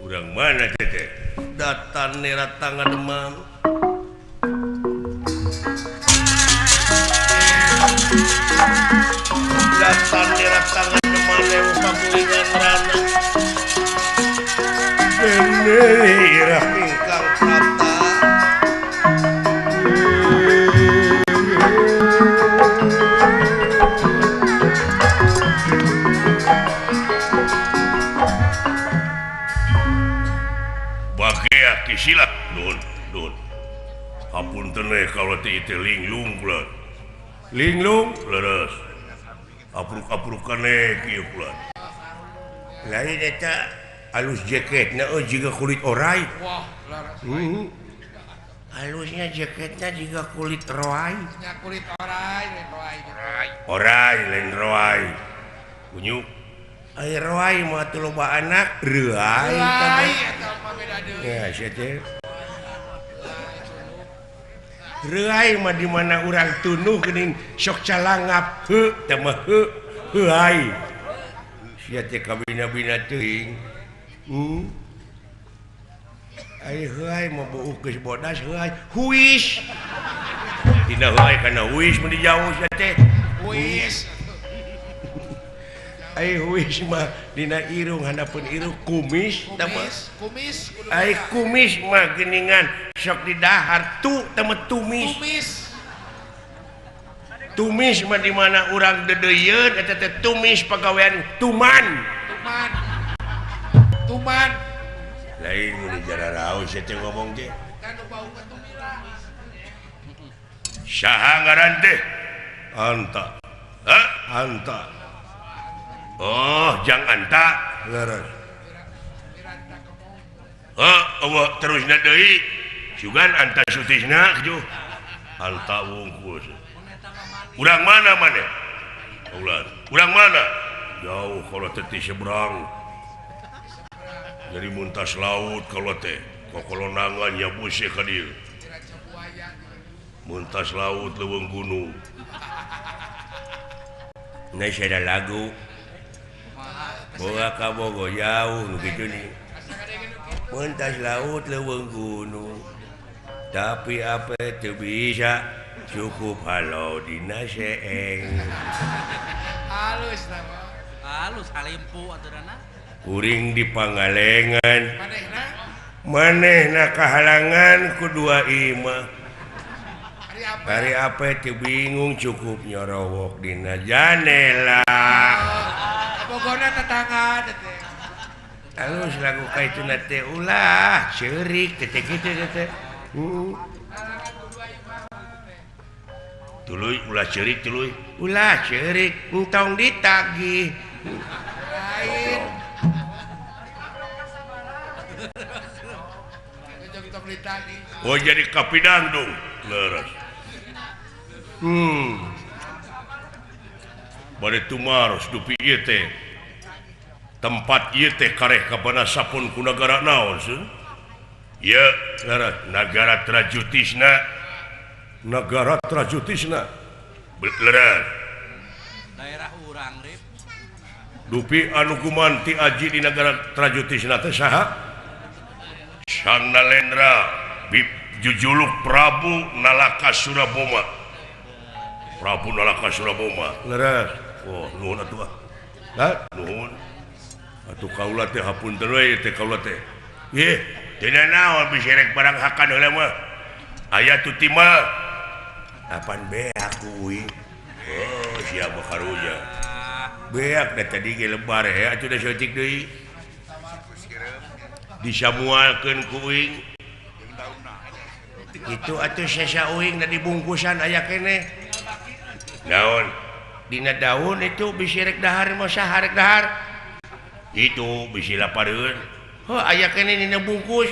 Urang mana teh teh? Datan nera tangan demam. Datan nera tangan demam lewu pakulingan rana. Dene irah ingkang prapta. Silat nun nun hapunten we kalau teh teh linglung kula linglung leres apruk-aprukan we kieu kula lain eta alus jaketna euy jiga kulit orai. Wah leres. Halusnya jaketnya jiga kulit roai. Nya kulit orai lain roai. Orai lain roai kunyuk ai roai mah teu loba anak reuai eta mah beda deui. Ya sia teh. Reuai mah di mana urang tunuh geuning sok calangap heuh teh mah heuh heuai. Sia teh kabina-bina teuing. Ai heuai mah beuh geus bodas heuai huis. Dina heuai kana huis mun dijauh sia teh. Huis. Ai huis mah dina irung handapeun irung kumis tah mah. Kumis ai kumis mah geuningan sok didahar tu tah mah tumis. Tumis. Tumis mah di mana urang dedeuyeun eta teh tumis pagawean tuman. Tuman. Tuman. Lain mun jararaos teh ngomong teh. Kan bau tumila. Saha ngaran teh? Anta. Hah? Anta. Oh, jang anta. Leres. Oh, eueuh terusna deui. Sugan anta sutisna kitu. Anta wungkul. Urang mana maneh? Ulah. Urang mana? Jauh kalau teh ti seberang. Jadi muntas laut kalau teh. Kokolonangan ya busih ka dieu. Muntas laut leuweung gunung. Nah, ada lagu. Boga ka Bogo jauh nu kitu nih. Mentas laut leuweung gunung. Tapi apa teu bisa cukup halau dina seeng. Halus nama. Halus halimpu aturana. Kuring di Pangalengan. Manehna? Manehna kahalangan ku dua imah. Hari apa teu bingung cukup nyorowok dina janela. Bogona tetangga teh. Halus lagu ka itu na teh ulah ceurik teh kitu teh. Tuluy ulah ceurik tuluy. Ulah ceurik entong ditagih. Lain. Oh jadi kapidang dong. Leres. Bade tumaros dupi ieu teh. Tempat ieu teh kareh kabana sapun ku nagara naon sun? Ieu nagara Trajutisna. Nagara Trajutisna. Leres. Daerah urang Rip. Dupi anu gumanti aji di nagara Trajutisna teh saha? Sang Nalendra jujuluk Prabu Nalaka Suraboma. Prabu Nalaka Suraboma. Leres. Oh, nuhun atuh ah. Hah? Nuhun. Atuh kaula teh hapunten we teh kaula teh. Ih, teu naon bisi rek barang hakan heula mah. Aya tutima. Apan beak ku uing. Oh, sia mah karunya. Beak da tadi ge lebar he atuh da saeutik deui. Disamualkeun ku uing. Kitu atuh sesa uing da dibungkusan aya keneh. Naon? Dina daun itu bisi rek dahar mah saha rek dahar. Itu bisi lapareun. Heuh aya keneh dina bungkus.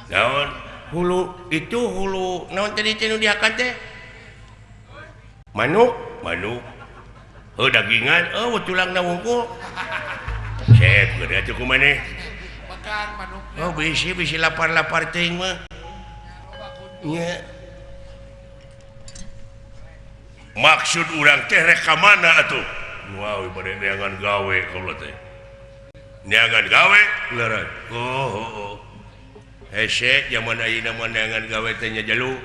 Naon? Hulu itu hulu naon tadi teh nu dihakan teh? Manuk, manuk. Heuh dagingan, eueuh tulangna wungkul. Sep geuh atuh ku maneh. Makan manuk. Oh bisi bisi lapar-lapar teuing mah. Nya. Maksud urang teh rek ka mana atuh? Wow, bade neangan gawe kaula teh. Neangan gawe? Leres. Oh, oh, oh. Hese zaman ayeuna mah neangan gawe teh nya jalu.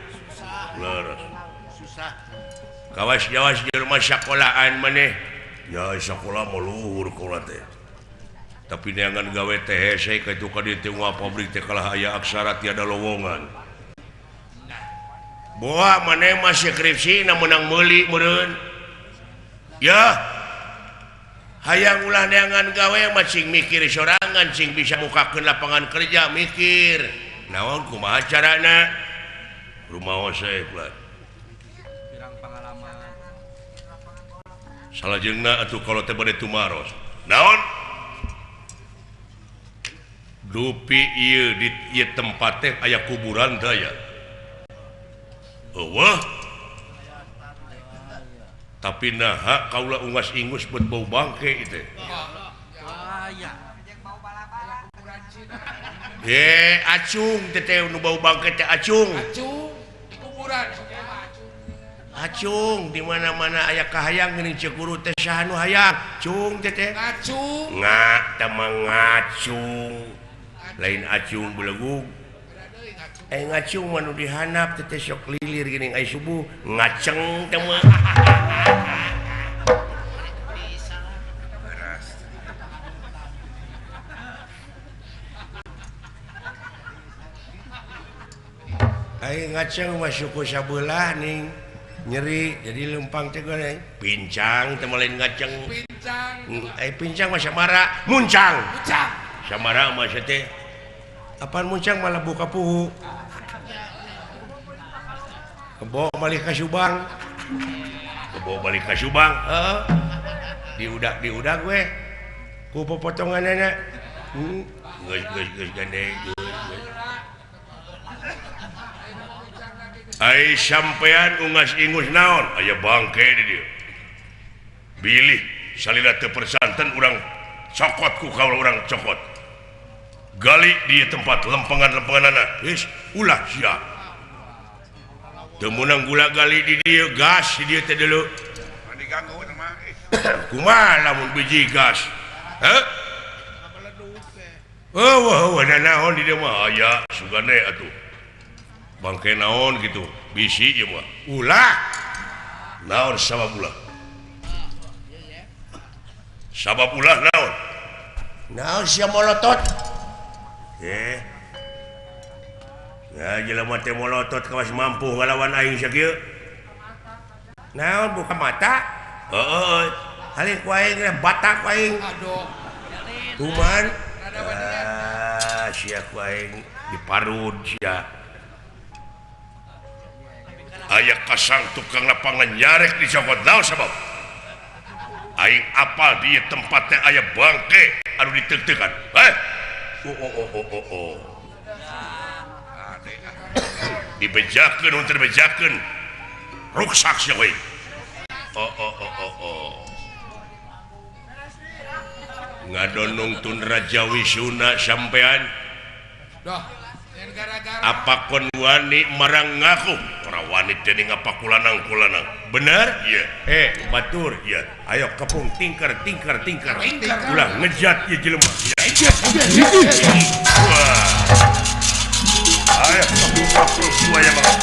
Leres. Susah. Kawas-jawas jelema sakolaan maneh. Ya sakola mah luhur kaula teh. Tapi neangan gawe teh hese kitu ka dieu teh pabrik teh kalah aya aksara tiada lowongan. Boa maneh mah skripsi na meunang meuli meureun. Ya. Hayang ulah neangan gawe mah cing mikir sorangan cing bisa mukakeun lapangan kerja mikir. Naon kumaha carana? Rumaos we ulah. Pirang pangalaman. Salajengna atuh kalau teh bade tumaros. Naon? Dupi ieu di ieu tempat teh aya kuburan teh aya. Eueuh. Tapi naha kaula ungas ingus buat bau bangke itu. Eh, acung teh teh nu bau bangke teh acung. Acung di kuburan. Acung di mana-mana aya kahayang geuning ceuk guru teh saha nu hayang. Cung teh teh. Ngacung. Nga teh mah ngacung. Lain acung belegug. Ngacung mah nu dihanap teh teh sok lilir geuning ai subuh ngaceng teh mah. Ai ngaceng mah suku sabelah ning nyeri jadi lempang teh goreng pincang teh mah lain ngaceng. Pincang. Ai pincang mah samara muncang. Muncang. Samara mah teh apaan muncang malah buka puhu. Kebo balik ka Subang. Kebo balik ka Subang. Heeh. Diudak-diudak we. Ku popotonganana. Geus geus geus gandeng geus. Ai sampean ungas ingus naon? Aya bangke di dieu. Bilih salila teu persanten urang cokot ku kaula urang cokot. Gali di tempat lempengan-lempenganana. Geus ulah sia. Teu meunang gula gali di dieu gas di dieu teh deuleu. Kumaha lamun biji gas? Heuh? Eueuh eueuh naon di dieu mah aya sugane atuh. Bangke naon gitu bisi ieu mah. Ulah. Naon sabab ulah? Sabab ulah naon? Naon sia molotot? Ya jelema teh molotot kawas mampu ngalawan aing sakieu. Naon buka mata? Heeh. Halih ku aing teh batak ku aing. Aduh. Kuman. Ah, sia ku aing diparud sia. Aya kasang tukang lapangan nyarek dicokot naon sabab? Aing apal di tempat teh aya bangke anu diteuk-teukan. Heh. Oh oh oh oh oh oh. Dibejakeun mun teu dibejakeun ruksak sia we. Oh oh oh oh oh. Ngadonong Tun Raja Wisuna sampean. Apa kon wani marang ngaku? Ora wani dening apa kulanang-kulanang. Bener? Iya. Batur. Iya. Ayo kepung tingker tingker tingker. Ulah ngejat ieu jelema. Wah. Ayo kepung waktu buaya banget.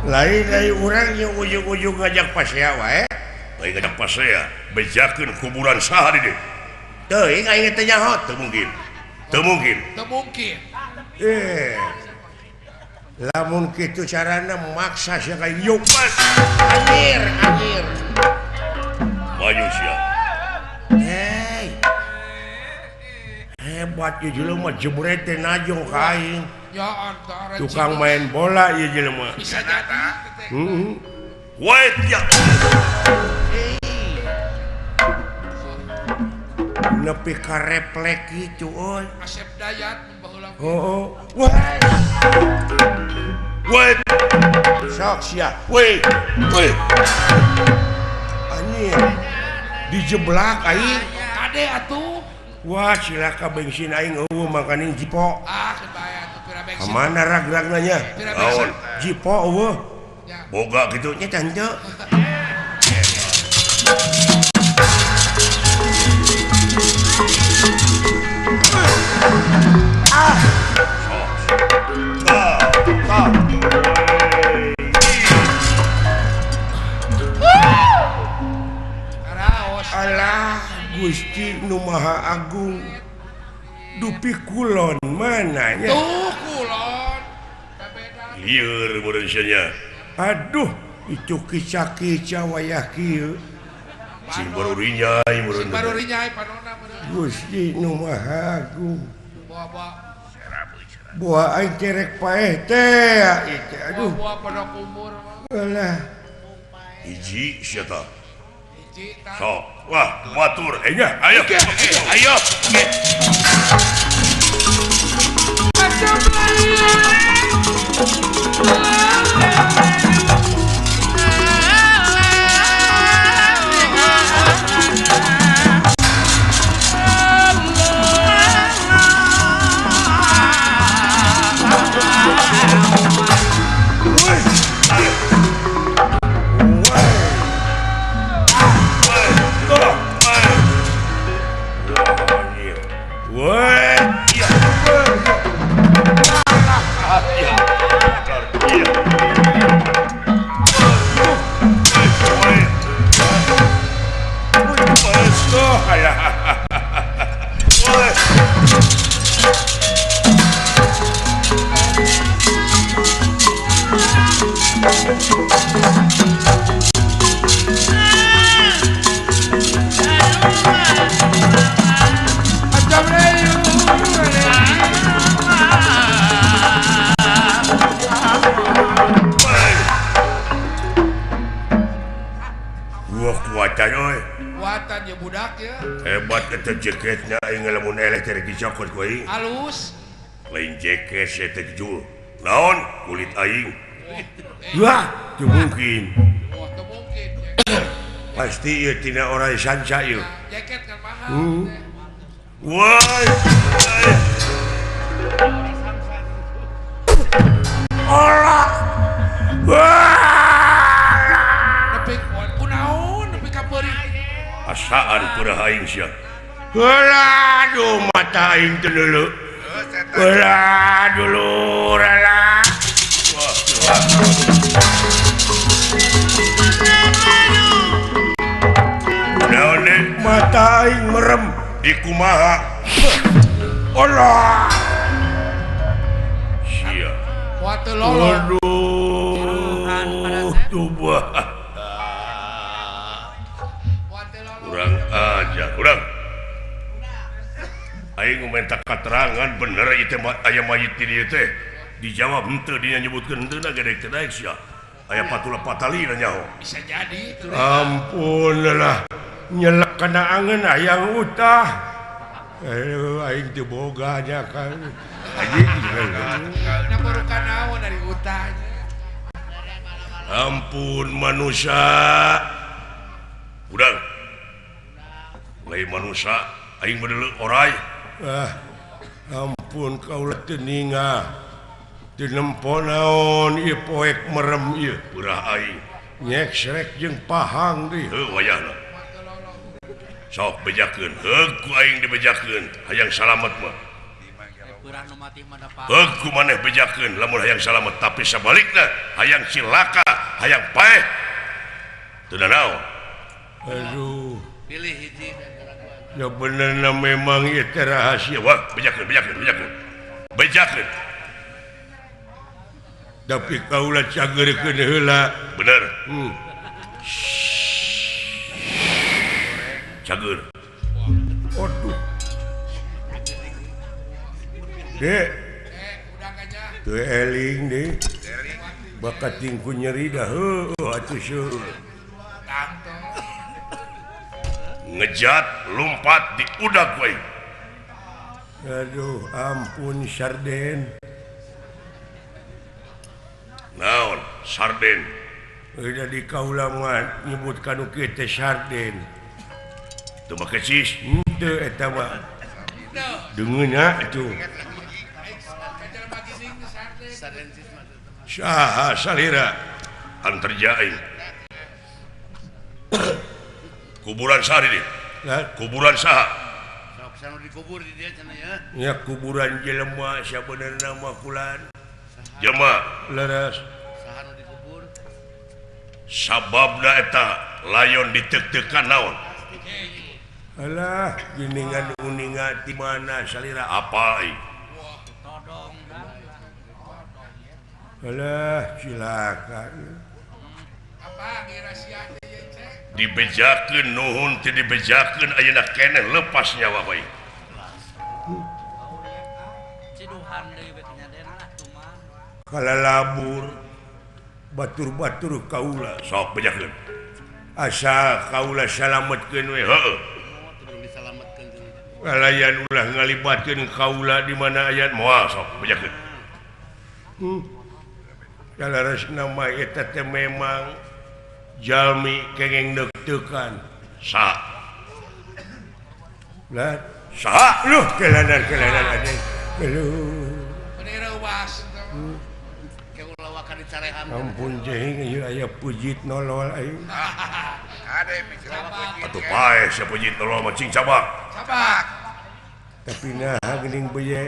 Lain dari urang yang ujung-ujung ngajak pasea wae. Lain ngajak pasea, bejakeun kuburan saha di dieu. Teuing aing teh nyaho, teu mungkin. Teu mungkin. Teu mungkin. Lamun kitu carana maksa sia ka yuk. Anjir, anjir. Maju sia. Hei. Hebat ieu jelema jebret teh najong ka aing. Ya, antara tukang main bola ieu jelema. Bisa jadi. Heeh. Wait ya. Nepi ka reflek kitu euy. Asep Dayat baheula. Heeh. Wait. Wait. Sok sia. Wait. Wait. Anjir. Dijeblak aing. Kade atuh. Wah, silaka bensin aing eueuh makaning jipo. Ah, kebayang atuh pira bensin. Mana rag-ragna nya? Naon? Jipo eueuh. Boga kitu nya teh henteu. Ah. Ta. Ta. Karaos. Alah, Gusti Nu Maha Agung. Dupi kulon mana nya? Tuh kulon. Lieur meureun nya. Aduh, itu kica-kica wayah kieu. Sing baru rinyai meureun. Sing baru rinyai panona meureun. Gusti Nu Maha Agung. Buah-buah. Buah aing cerek paeh teh ieu aduh. Buah pada kumur. Alah. Hiji sia tah. Hiji tah. Sok. Wah, batur. Nya, ayo. Ayo. Kuatan ya budak ya. Hebat eta jaketna aing lamun eleh teh dicokot ku aing. Halus. Lain jaket sia teh jul. Naon kulit aing. Wah, teu mungkin. Wah, teu mungkin. Pasti ieu tina orang sanca ieu. Jaket kan mahal. Wah. Allah. Wah. Nepi kunaon nepi ka peurih. Asaan purah aing sia. Aduh mata aing teu leuleuh. Alah dulur alah. Wah, naon mata aing merem di kumaha. Allah. Sia. Kuat lolo. Aduh, tubuh. Kurang aja, kurang. Aing minta keterangan bener ieu teh aya mayit di dieu teh. Dijawab henteu dia nyebutkeun henteu na gede teh daek sia. Aya patula patalina nyaho. Bisa jadi itu. Ampun lah nyelek kana angeun hayang utah. Aduh aing teu boga nya kan. Anjing. Na baru naon dari utahnya. Ampun manusia. Udang. Lain manusia aing bedeuleu orai. Ah, ampun kaula teu ninga. Teu nempo naon ieu poek merem ieu. Beurah aing nyeksrek jeung pahang deui. Heuh wayahna. Sok bejakeun, heuh ku aing dibejakeun hayang salamet mah. Beurah nu mati mah da heuh ku maneh bejakeun lamun hayang salamet tapi sabalikna hayang cilaka, hayang paeh. Teu naon. Aduh. Pilih hiji ya benerna memang ieu teh rahasia. Wah, bejakeun bejakeun bejakeun. Bejakeun. Tapi kaula cageurkeun heula. Bener. Cager. Aduh. Dek. Teu eling deui. Bakat tingku nyeri dah heuh atuh seueur. Ngejat lompat di udag we. Aduh, ampun sarden. Naon sarden? Udah di kaula mah nyebut kanu kieu teh sarden. Teu make cis. Henteu eta mah. Dengeuna atuh. Saha salira anterja aing. Kuburan saha di dieu? Kuburan saha? Sok sanu dikubur di dieu cenah ya. Nya kuburan jelema sabenerna mah kulan. Jelema leres. Saha nu dikubur? Sababna eta layon diteuk-teukan naon? Alah, geuningan uninga di mana salira apa aing? Alah, cilaka. Apa rahasia teh cek? Dibejakeun nuhun teu dibejakeun ayeuna keneh lepas nyawa bae. Ciduhan deui we nya den lah kumaha. Kalalabur batur-batur kaula sok bejakeun. Asal kaula salametkeun we heueuh. Kalayan ulah ngalibatkeun kaula di mana aya moal sok bejakeun. Kalares nama eta teh memang jalmi kengeng deuk-deukan. Saha? Lah, saha? Luh, kelanan-kelanan anjing. Aduh. Meni reuwas. Ke ulah waka dicarehan. Ampun jehing ieu aya pujit nolol aing. Ade mikir atuh paeh sia pujit nolol mah cing cabak. Cabak. Tapi naha geuning beye.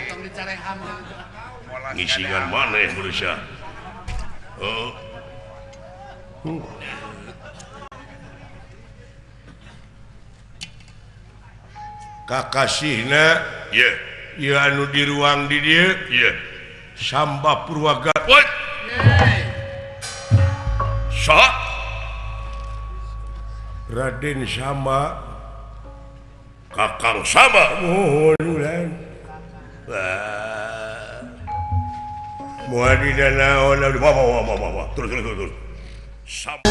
Tong dicarehan. Ngisingan maneh manusia. Heeh. Kakasihna ieu ieu anu di ruang di dieu ieu Samba Purwaga. Woi. Saha? Raden Samba. Kakang Samba. Mohon ulan. Moal di danaon wah wah wah wah. Terus terus terus. Samba.